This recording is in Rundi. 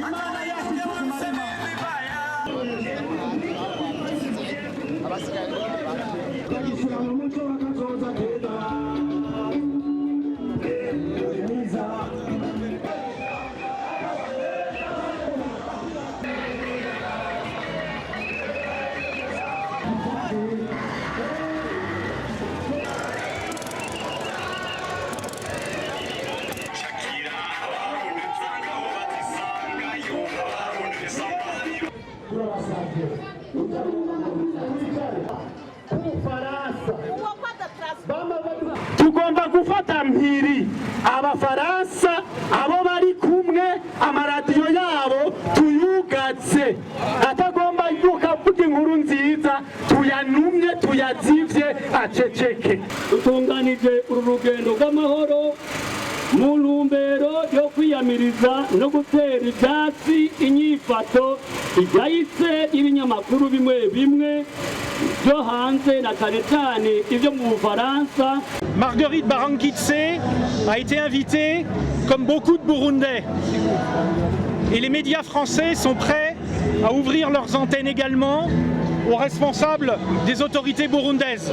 Imana yacu itukumarima. Bagishyira mu muco w'akazoza keza mwiza. Turabasabye k'Ubufaransa. Tugomba gufata mpiri Abafaransa, abo bari kumwe, amaradiyo yabo tuyugatse, atagomba yuko avuga inkuru nziza, tuyanumye, tuyazivye, aceceke. Dutunganije uru rugendo rw'amahoro mu ntumbero yo kwiyamiriza no gutera ibyatsi inyifato igayitse y'ibinyamakuru bimwe bimwe byo hanze, na cyane cyane ibyo mu Bufaransa. Marguerite Barankitse a été invitée comme beaucoup de Burundais. Et les médias français sont prêts à ouvrir leurs antennes également aux responsables des autorités burundaises.